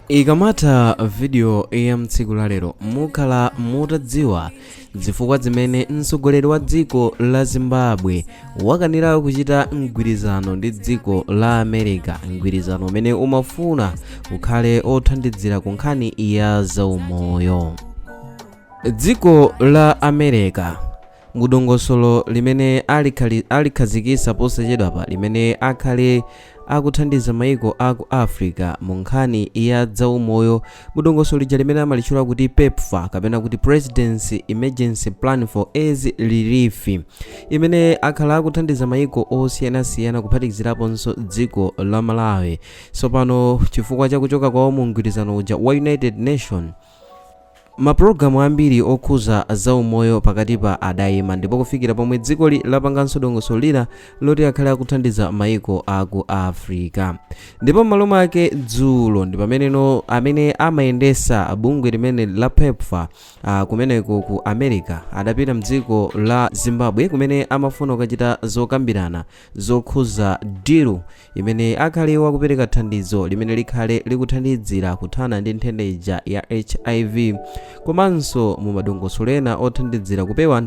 Ikamatha video ya mtsiku la lero, mukhala mutadziwa zifukwa zimene mtsogoleri wa dziko la Zimbabwe wakanira kuchita mgwirizano ndi dziko la America, mgwirizano umene umafuna ukhale othandizira ku nkhani ya zaumoyo. Dziko la America mudongosolo limene alikhazikitsa posachedwapa, limene akhale akuthandiza maiko aku Africa mu nkhani ya zaumoyo, mudongosolo lija limene amalitchula kuti PEPFAR, kapena kuti Presidency Emergency Plan for AIDS Relief, imene akhala akuthandiza maiko osiyanasiyana, kuphatikiziraponso dziko la Malawi. Tsopano chifukwa chakuchoka kwawo mu mgwirizano uja wa United Nation, mapulogalamu ambiri okhuza zaumoyo pakati pa adayima, ndipo kufikira pomwe dzikoli lapanganso dongosolo lina loti akhale akuthandiza maiko aku Africa. Ndipo m'malo mwake dzulo ndi pameneno amene amayendesa bungwe limene la PEPFAR kumeneko ku America adapita mdziko la Zimbabwe, kumene amafuna kukachita zokambirana zokhuza deal imene akhale wakupereka thandizo limene likhale likuthandizira kuthana ndi nthenda ija ya HIV, komanso mu madongosolo ena othandizira kupewa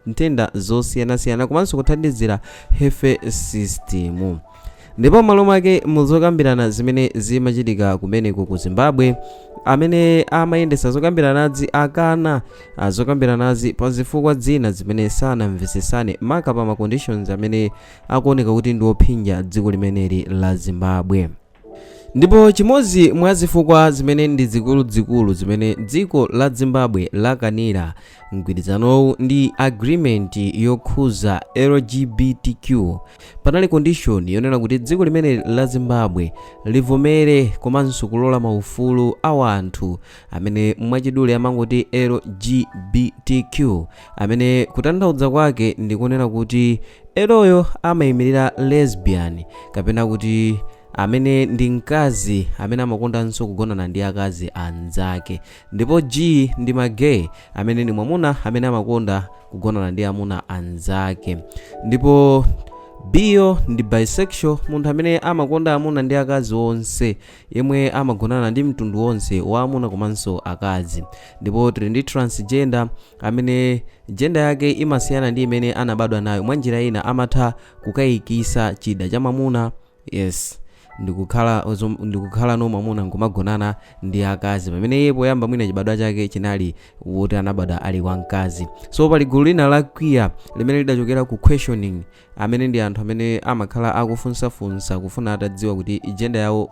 nthenda zosiyanasiyana, komanso kuthandizira health system. Ndipo m'malo mwake muzokambirana zimene zimachitika kumeneko ku Zimbabwe, amene amayendesa zokambiranazi akana zokambiranazi pa zifukwa zina zimene sanamvesesane, maka pa ma conditions amene akuoneka kuti ndi ophinja dziko limeneli la Zimbabwe. Ndipo chimodzi mwa zifukwa zimene ndi zikuluzikulu zimene dziko la Zimbabwe lakanira mgwirizanowu ndi agreement yokhuza LGBTQ. Panali condition yonena kuti dziko limene la Zimbabwe livomere komanso kulola maufulu a anthu amene mwachidule amangoti LGBTQ, amene kutanthauza kwake ndikunena kuti L yo amayimirira lesbian, kapena kuti amene ndi mkazi amene amakondanso kugonana ndi akazi anzake, ndipo G ndi ma gay, amene ndi mwamuna amene amakonda kugonana ndi amuna anzake, ndipo B yo ndi bisexual, munthu amene amakonda amuna ndi akazi onse, yemwe amagonana ndi mtundu wonse wa amuna komanso akazi. Ndipo tili ndi transgender, amene gender yake imasiyana ndi imene anabadwa nayo. Mwa njira ina amatha kukayikisa chida cha mwamuna, yes, ndikukhala no mwamuna nkumagonana ndi akazi, pamene iye poyamba mwina chibadwa chake chinali woti anabadwa ali wamkazi. So pali gulu lina la queer limene lidachokera ku questioning, amene ndi anthu amene amakhala akufunsafunsa kufuna atadziwa kuti gender yawo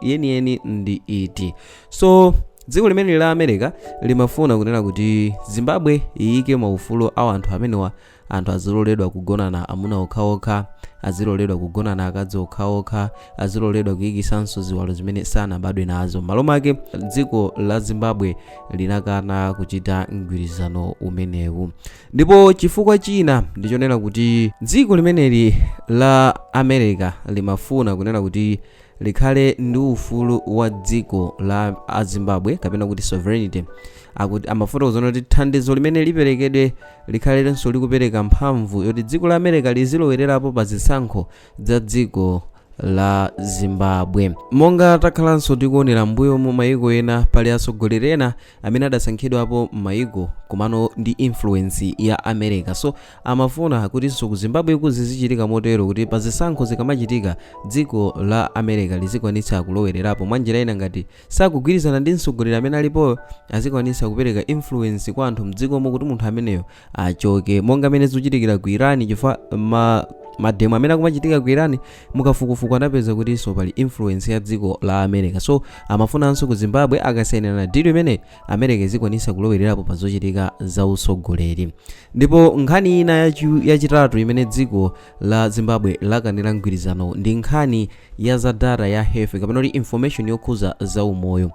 yeniyeni ndi iti. So dziko limene la America limafuna kunena kuti Zimbabwe iyike maufulu a anthu amenewa, anthu aziloledwa kugonana amuna okhaokha, aziloledwa kugonana akazi okhaokha, aziloledwa kuyikisanso ziwalo zimene sanabadwe nazo. M'malo mwake dziko la Zimbabwe linakana kuchita mgwirizano umenewu. Ndipo chifukwa china ndichonena kuti dziko limeneli la America limafuna kunena kuti likhale ndi ufulu wa dziko la Zimbabwe, kapena kuti sovereignty. Akuti amafotokoza kuti thandizo limene liperekedwe likhalenso likupereka mphamvu yoti dziko la America lizilowererapo pa zisankho za dziko la Zimbabwe, monga takhalanso tikuonera mbuyo mu mayiko ena, pali atsogoleri ena amene adasankhidwapo m'mayiko komano ndi influence ya America. So amafuna kutinso ku Zimbabwe kuzizichitika motero, kuti pa zisankho zikamachitika dziko la America lizikwanitsa kulowererapo. Mwa njira ina, ngati sakugwirizana ndi mtsogoleri amene alipoyo, azikwanitsa kupereka influence kwa anthu mdzikomo kuti munthu ameneyo achoke, monga amene zikuchitikira ku Iran, chifukwa ma demo amene akumachitika ku Iran, mukafukufuku anapeza kutinso pali influence ya dziko la America. So amafunanso ku Zimbabwe akasayinirana deal imene, America izikwanitsa kulowererapo pa zochitika za usogoleri. Ndipo nkhani ina yachitatu imene dziko la Zimbabwe lakanira mgwirizano ndi nkhani ya za data ya health, kapena kuti information yokhuza za umoyo.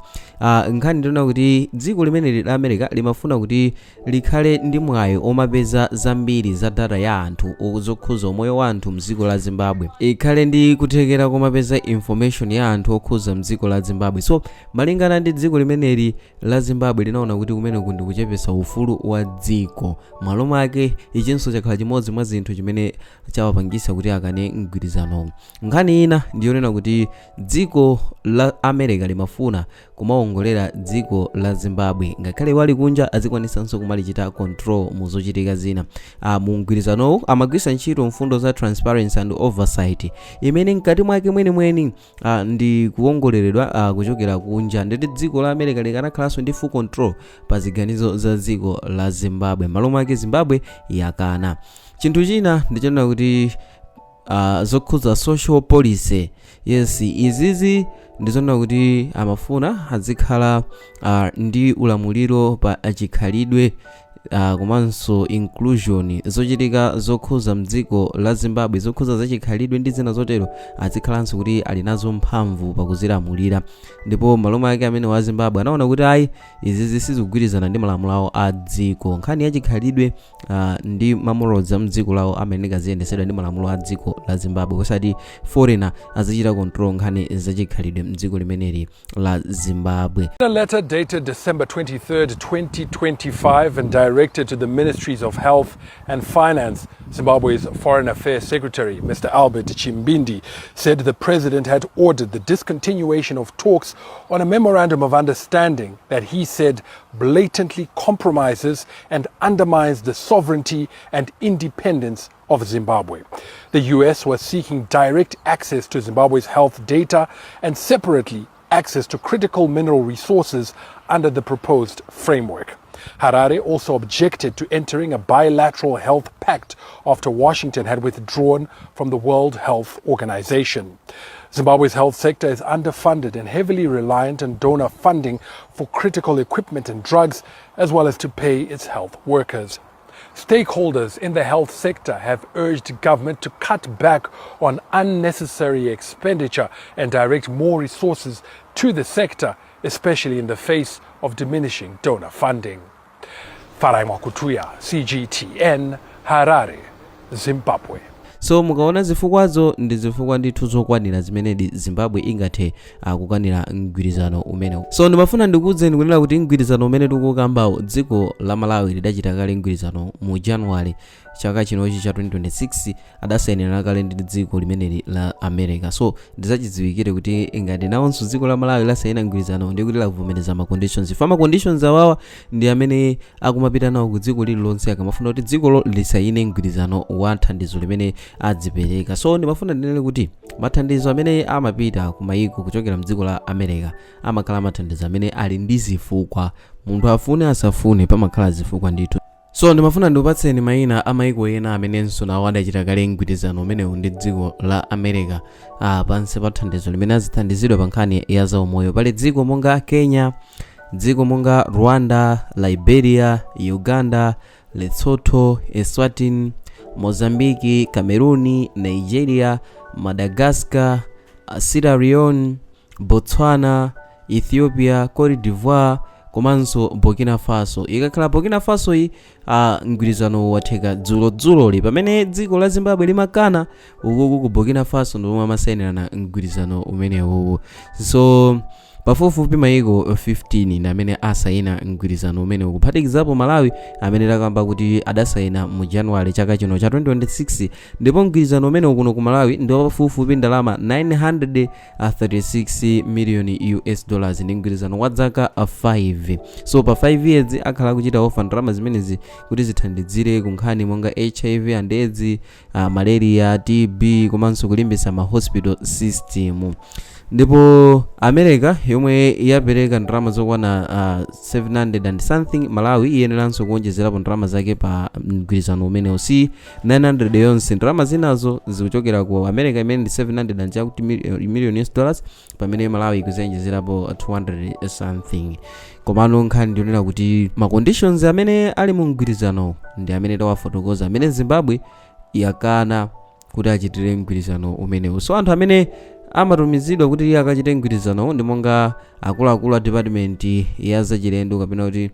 Nkhani ndiona kuti dziko limeneli la America limafuna kuti likhale ndi mwayi omapeza zambiri za data ya anthu zokhuza umoyo wa anthu mdziko la Zimbabwe, ikhale ndi kuthekera Kuthekera komapeza information ya anthu okhuza mdziko la Zimbabwe. So malingana ndi dziko limeneli la Zimbabwe, linaona kuti kumeneku ndi kuchepesa ufulu wa dziko. Malo mwake ichinso chakhala chimodzi mwa zinthu chimene chawapangisa kuti akane mgwirizanowu. Nkhani ina ndiyonena kuti dziko la America limafuna kumawongolera dziko la Zimbabwe ngakhale wali kunja, azikwanisanso kumalichita control mu zochitika zina. Mu mgwirizanowu amagwiritsa ntchito mfundo za transparency and oversight, imene mkati mwake mwenimweni ndi kuwongoleredwa kuchokera kunja. Nditi dziko la America likanakhalanso ndi full control pa ziganizo za dziko la Zimbabwe. Malo mwake Zimbabwe yakana. Chinthu china ndichonena kuti zokhuza social policy. Yes, izizi ndizonena kuti amafuna azikhala ndi ulamuliro pa chikhalidwe komanso inclusion. Zochitika zokhuza mdziko la Zimbabwe, zokhuza zachikhalidwe ndi zina zotero, azikhalanso kuti ali nazo mphamvu pakuzilamulira. Ndipo malo mwake amene wa Zimbabwe anaona kuti ayi, izizi sizikugwirizana ndi malamulo awo a dziko. Nkhani ya chikhalidwe ndi ma morals a mdziko lawo amene aziyendesedwa ndi malamulo a dziko la Zimbabwe, osati foreigner azichita control nkhani zachikhalidwe mdziko limeneli la Zimbabwe. In a letter dated December 23rd, 2025, and directed to the Ministries of Health and Finance, Zimbabwe's Foreign Affairs Secretary, Mr. Albert Chimbindi, said the president had ordered the discontinuation of talks on a memorandum of understanding that he said blatantly compromises and undermines the sovereignty and independence of Zimbabwe. The US was seeking direct access to Zimbabwe's health data and separately access to critical mineral resources under the proposed framework. Harare also objected to entering a bilateral health pact after Washington had withdrawn from the World Health Organization. Zimbabwe's health sector is underfunded and heavily reliant on donor funding for critical equipment and drugs, as well as to pay its health workers. Stakeholders in the health sector have urged government to cut back on unnecessary expenditure and direct more resources to the sector, especially in the face of diminishing donor funding. Farai Mwakutuya, CGTN, Harare, Zimbabwe. So mukaona zifukwazo, ndi zifukwa ndithu zokwanira zimenedi Zimbabwe ingathe kukanira mgwirizano umenewu. So ndimafuna ndikuwuzeni kunena kuti mgwirizano umene tikukambawo, dziko la Malawi lidachita kale mgwirizano mu January chaka chinochi cha 2026, adasayinira kale ndi dziko limeneli la America. So ndizachidziwikire kuti ngati nawonso dziko la Malawi lasayina mgwirizano, ndi kuti lavomereza ma conditions. Fa ma conditions awawa ndi amene akumapita nawo ku dziko lililonse akamafuna kuti dzikolo lisayine mgwirizano wa thandizo limene adzipereka. So ndimafuna ndinene kuti mathandizo amene amapita ku mayiko kuchokera mdziko la America amakhala mathandizo amene ali ndi zifukwa. Munthu afune asafune, pamakhala zifukwa ndithu. So ndimafuna ndikupatseni mayina a mayiko ena amenenso nawo adachita kale mgwirizano umenewu ndi dziko la America pansi pa thandizo limene azithandizidwa pa nkhani ya zaumoyo. Pali dziko monga Kenya, dziko monga Rwanda, Liberia, Uganda, Lesotho, Eswatini, Mozambiki, Cameroon, Nigeria, Madagascar, Sierra Leone, Botswana, Ethiopia, Cote d'Ivoire komanso Burkina Faso. Ikakhala Burkina Faso iyi, mgwirizano watheka dzulodzuloli pamene dziko la Zimbabwe limakana. Ukuku ku Burkina Faso ndiomwe amasayinirana mgwirizano umenewu. So pafupifupi mayiko 15 ndi amene asayina mgwirizano umenewu, kuphatikizapo Malawi amene takamba kuti adasayina mu January chaka chino cha 2026. Ndipo mgwirizano umenewu kuno ku Malawi ndi wapafupifupi ndalama 936 million US dollars, ndi mgwirizano wa zaka 5. So pa 5 years akhala akuchita offer ndalama zimenezi kuti zithandizire ku nkhani monga HIV and AIDS, malaria, TB komanso kulimbitsa ma hospital system. Ndipo America yomwe yapereka ndalama zokwana 700 and something, Malawi iyeneranso kuonjezerapo ndalama zake pa mgwirizano umenewu. Si 900 yonse, ndalama zinazo zikuchokera ku America imene ndi 700 and chakuti million US dollars, pamene Malawi ikuzenjezerapo 200 something. Komano nkhani ndionera kuti ma conditions amene ali mu mgwirizano ndi amene tawafotokoza, amene Zimbabwe yakana kuti achitire mgwirizano umenewu. So anthu amene amatumizidwa kuti iye akachite mgwirizano ndi monga akuluakulu a department ya zachilendo kapena kuti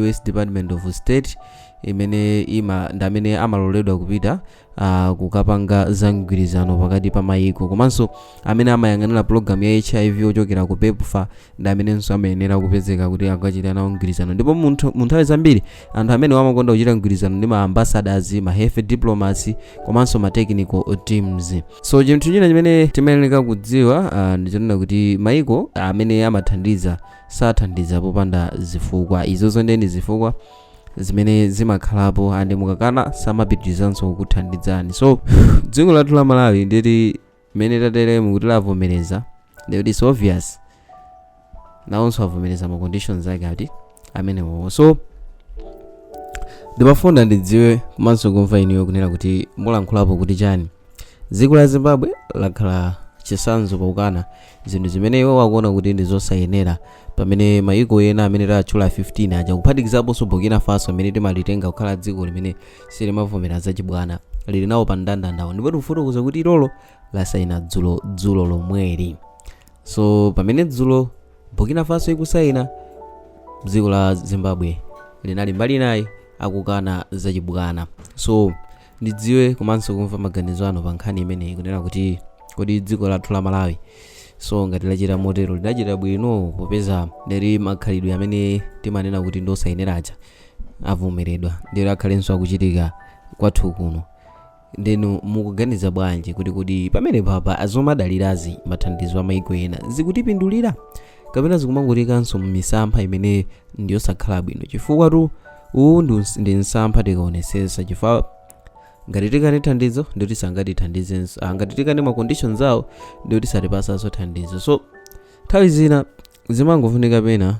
US Department of State. Imene ima ndi amene amaloledwa kupita kukapanga za mgwirizano pakati pa mayiko, komanso amene amayang'anira pulogalamu ya HIV ochokera ku PEPFAR ndi amenenso amayenera kupezeka kuti akachita nawo mgwirizano. Ndipo mu nthawi zambiri anthu amene amakonda kuchita mgwirizano ndi ma ambassadors, ma health diplomats komanso ma technical teams. So chinthu china chimene timayenera kudziwa ndichonena kuti mayiko amene amathandiza sathandiza popanda zifukwa. Izozo ndiye ndi zifukwa zimene zimakhalapo, and mukakana samapitirizanso kukuthandizani. So dziko lathu la Malawi nditi mmene tatere mukuti lavomereza, ndikuti it's obvious nawonso avomereza ma conditions ake ati amenewowo. So ndimafuna ndidziwe komanso kumva inuyo kunena kuti mulankhulapo kuti chani. Dziko la Zimbabwe lakhala chitsanzo pakukana zinthu zimene iwo akuona kuti ndi zosayenera, pamene mayiko ena amene tatchula 15 aja, kuphatikizaponso Burkina Faso amene timalitenga kukhala dziko limene silimavomera zachibwana, lili nawo pa mndandanda. Ndipo tikufotokoza kuti ilolo lasayina dzulo dzulo lomweli. So pamene dzulo Burkina Faso ikusayina, dziko la Zimbabwe linali mbali nayi akukana zachibwana. So ndidziwe komanso kumva maganizo anu pa nkhani imeneyi, kunena kuti kodi dziko lathu la Malawi, so ngati lachita motero, lidachita bwino, popeza nderi makhalidwe amene timanena kuti ndosayeneraja avomeredwa, ndero akhalenso akuchitika kwathu kuno? Ndenu mukuganiza bwanji kuti kuti pamene papa azomadalirazi mathandizo a maiko ena zikutipindulira kapena zikumangutikanso m'misampha imene ndiyosakhala bwino? Chifukwa tu uwu ndi msampha tikaonesesa, chifukwa ngati tikane thandizo ndikuti sangatithandizenso, ngati tikane ma conditions awo ndikuti satipasanso thandizo. So nthawi zina zimangofunika pena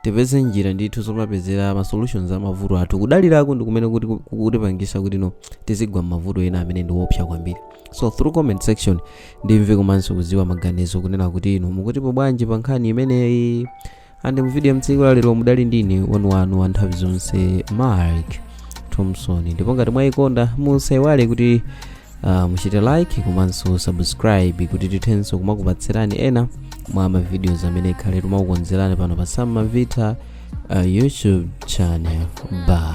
tipeze njira ndithu zomapezera ma solutions a mavuto athu. Kudalirako ndi kumene kuti kutipangisa kuti no tizigwa m'mavuto ena amene ndi woopsa kwambiri. So through comment section ndimve komanso kudziwa maganizo kunena kuti inu mukutipo bwanji pa nkhani imeneyi. And mu video mtsiku la lero mudali ndine wanuwanu wa nthawi zonse, Mark Thompson. Ndipo ngati mwayikonda, musaiwale kuti muchite like komanso subscribe kuti tithenso kumakupatsirani ena mwa ma videos amene khale timakukonzerani pano pa Sam Mavita YouTube channel. Bye.